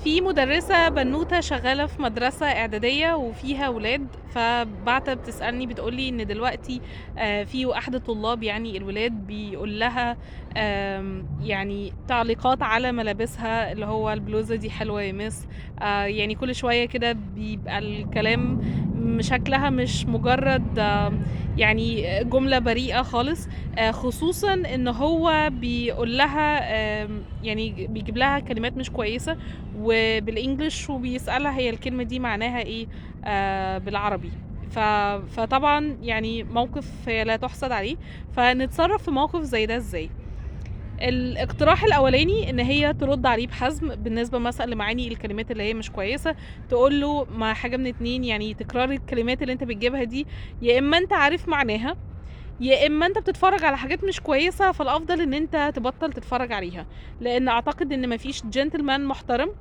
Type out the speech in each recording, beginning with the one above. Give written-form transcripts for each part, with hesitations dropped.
في مدرسة بنوتة شغالة في مدرسة إعدادية وفيها ولاد، فبعتة بتسألني بتقولي إن دلوقتي في أحد الطلاب يعني الولاد بيقول لها تعليقات على ملابسها، اللي هو البلوزة دي حلوة يا مس، كل شوية كده بيبقى الكلام شكلها مش مجرد جملة بريئة خالص، خصوصا إن هو بيقول لها، بيجيب لها كلمات مش كويسة وبالإنجليش، وبيسألها هي الكلمة دي معناها إيه، بالعربي. فطبعا موقف هي لا تحسد عليه. فنتصرف في موقف زي ده إزاي؟ الاقتراح الأولاني إن هي ترد عليه بحزم بالنسبة مثلا لمعاني الكلمات اللي هي مش كويسة، تقول له ما حاجة من اتنين، تكرار الكلمات اللي انت بتجيبها دي يا إما انت عارف معناها يا إما انت بتتفرج على حاجات مش كويسة، فالأفضل إن انت تبطل تتفرج عليها، لأن أعتقد إن مفيش جنتلمان محترم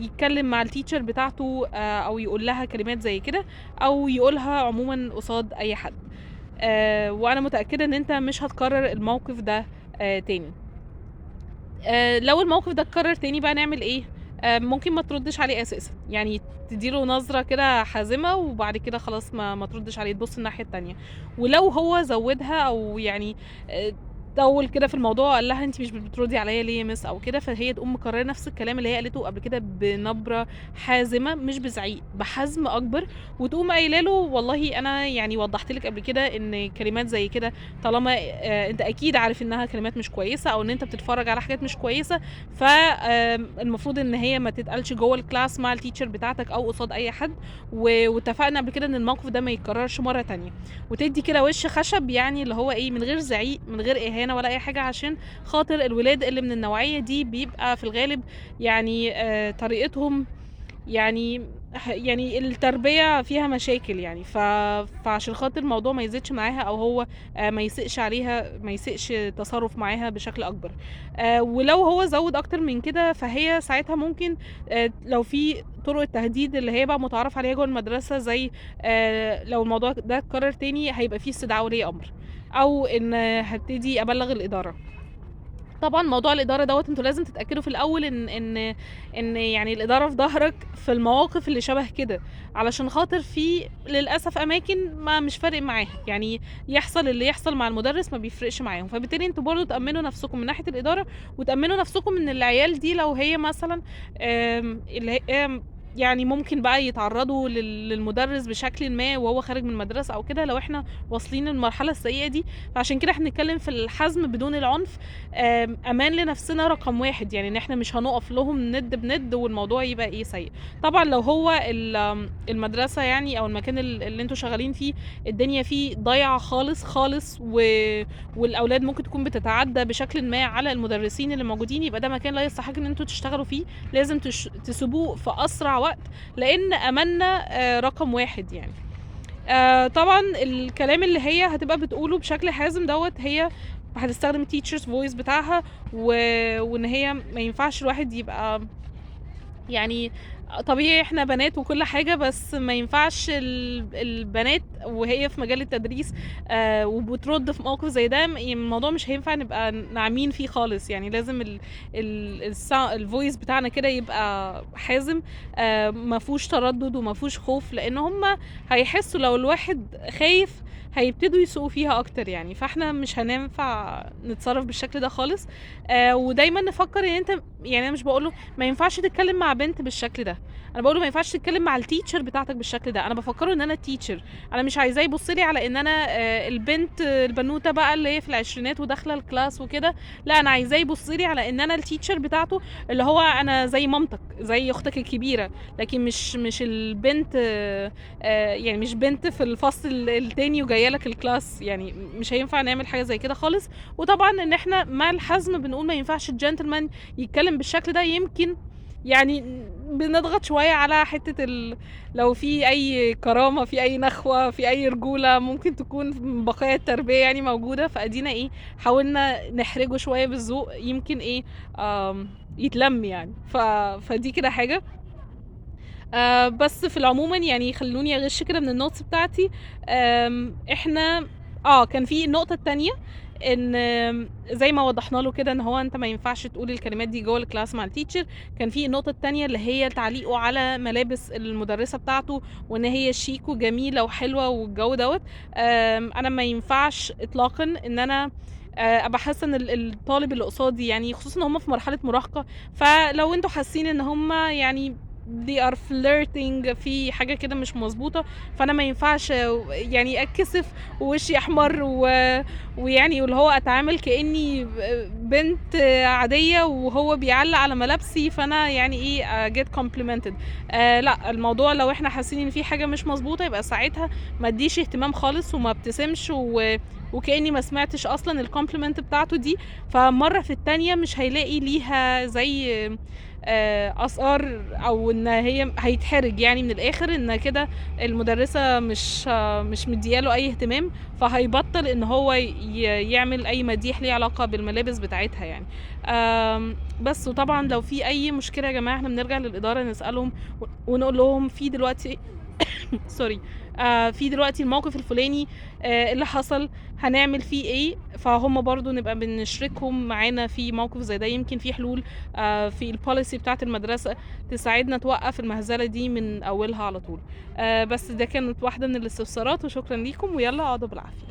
يتكلم مع ال teacher بتاعته، أو يقول لها كلمات زي كده أو يقولها عموما قصاد أي حد. وأنا متأكدة إن انت مش هتكرر الموقف ده تاني. لو الموقف ده اتكرر تاني بقى نعمل ايه؟ ممكن ما تردش عليه اساسا، تديله نظرة كده حازمة وبعد كده خلاص ما تردش عليه، تبص الناحية التانية. ولو هو زودها او طول كده في الموضوع قال لها انت مش بتردي عليا ليه يا مس او كده، فهي تقوم مكرره نفس الكلام اللي هي قالته قبل كده بنبره حازمه، مش بزعيق، بحزم اكبر، وتقوم قايله له والله انا وضحت لك قبل كده ان كلمات زي كده طالما، انت اكيد عارف انها كلمات مش كويسه او ان انت بتتفرج على حاجات مش كويسه، المفروض ان هي ما تتقالش جوه ال class مع ال teacher بتاعتك او قصاد اي حد، واتفقنا قبل كده ان الموقف ده ما يتكررش مره تانية. وتدي كده وش خشب، اللي هو ايه، من غير زعيق من غير اهانه ولا اي حاجه، عشان خاطر الولاد اللي من النوعيه دي بيبقى في الغالب طريقتهم التربيه فيها مشاكل، فعشان خاطر الموضوع ما يزيدش معاها او هو، ما يسيئش عليها، ما يسيئش تصرف معاها بشكل اكبر. ولو هو زود اكتر من كده فهي ساعتها ممكن، لو في طرق التهديد اللي هي بقى متعارف عليها جوه المدرسه، زي، لو الموضوع ده اتكرر تاني هيبقى فيه استدعاء ولي امر، او ان هبتدي ابلغ الاداره. طبعا موضوع الاداره دوت انتوا لازم تتاكدوا في الاول ان الاداره في ظهرك في المواقف اللي شبه كده، علشان خاطر في للاسف اماكن ما مش فارق معاها، يحصل اللي يحصل مع المدرس ما بيفرقش معاهم. فبالتالي انتوا برضو تامنوا نفسكم من ناحيه الاداره، وتامنوا نفسكم ان العيال دي لو هي مثلا، اللي هي، ممكن بقى يتعرضوا للمدرس بشكل ما وهو خارج من المدرسة أو كده، لو احنا واصلين للمرحلة السيئة دي. فعشان كده احنا بنتكلم في الحزم بدون العنف، أمان لنفسنا رقم واحد، ان احنا مش هنقف لهم ند بند والموضوع يبقى سيء. طبعا لو هو المدرسة أو المكان اللي انتوا شغالين فيه الدنيا فيه ضايعة خالص خالص، والأولاد ممكن تكون بتتعدى بشكل ما على المدرسين اللي موجودين، يبقى ده مكان لا يستحق ان انتوا تشتغلوا فيه، لازم تسيبوه في أسرع وقت، لأن أملنا، رقم واحد. طبعا الكلام اللي هي هتبقى بتقوله بشكل حازم دوت، هي هتستخدم teacher's voice بتاعها، وإن هي ما ينفعش الواحد يبقى طبيعي احنا بنات وكل حاجة، بس ما ينفعش البنات وهي في مجال التدريس، وبترد في موقف زي ده، الموضوع مش هينفع نبقى ناعمين فيه خالص، لازم الفويس بتاعنا كده يبقى حازم، ما فيهوش تردد وما فيهوش خوف، لان هم هيحسوا لو الواحد خايف هيبتدوا يسوقوا فيها اكتر، فاحنا مش هننفع نتصرف بالشكل ده خالص. ودايما نفكر ان انت، انا مش بقوله ما ينفعش تتكلم مع بنت بالشكل ده، انا بقوله ما ينفعش تتكلم مع ال teacher بتاعتك بالشكل ده، انا بفكره ان انا teacher، انا مش عايزاه يبص لي على ان انا، البنت البنوته بقى اللي هي في العشرينات وداخله ال class وكده، لا انا عايزاه يبص لي على ان انا ال teacher بتاعته، اللي هو انا زي مامتك زي اختك الكبيره، لكن مش البنت، يعني مش بنت في الفصل التاني وجايه لك ال class، مش هينفع نعمل حاجه زي كده خالص. وطبعا ان احنا مع الحزم بنقول ما ينفعش الجنتلمان يتكلم بالشكل ده، يمكن بنضغط شوية على حتة لو في أي كرامة، في أي نخوة، في أي رجولة ممكن تكون بقايا التربية موجودة، فأدينا حاولنا نحرجه شوية بالذوق، يمكن يتلم. فدي كده حاجة. بس في العموما خلوني أغش كده من النوتس بتاعتي. إحنا، كان في النقطة التانية إن زي ما وضحنا له كده إن هو أنت ما ينفعش تقول الكلمات دي جوه ال class مع ال teacher. كان في النقطة التانية اللي هي تعليقه على ملابس المدرسة بتاعته وإن هي شيك وجميلة وحلوة والجو دوت. أنا ما ينفعش إطلاقًا إن أنا أبقى حاسة إن الطالب اللي قصادي، يعني خصوصًا إن هم في مرحلة مراهقة، فلو أنتم حاسين إن هم يعني they are flirting في حاجة كده مش مضبوطة، فأنا ما ينفعش يعني أتكسف ووشي أحمر ويعني واللي هو أتعامل كأني بنت عادية وهو بيعلق على ملابسي، فأنا يعني إيه get complimented. لأ، الموضوع لو إحنا حاسين إن في حاجة مش مضبوطة يبقى ساعتها ما اديش اهتمام خالص وما ابتسمش وكأني ما سمعتش أصلًا الcompliment بتاعته دي، فمرة في التانية مش هيلاقي ليها زي آثار أو إن هي هيتحرج يعني من الآخر إن كده المدرسة مش مدية له أي اهتمام، فهيبطل إن هو يعمل أي مديح ليه علاقة بالملابس بتاعتها يعني. بس وطبعًا لو في أي مشكلة يا جماعة إحنا بنرجع للإدارة نسألهم ونقول لهم في دلوقتي sorry، في دلوقتي الموقف الفلاني، اللي حصل هنعمل فيه إيه، فهم برضه نبقى بنشركهم معانا في موقف زي ده، يمكن في حلول، في الpolicy بتاعة المدرسة تساعدنا توقف المهزلة دي من أولها على طول. بس ده كانت واحدة من الاستفسارات، وشكرًا ليكم، ويلا اقعدوا بالعافية.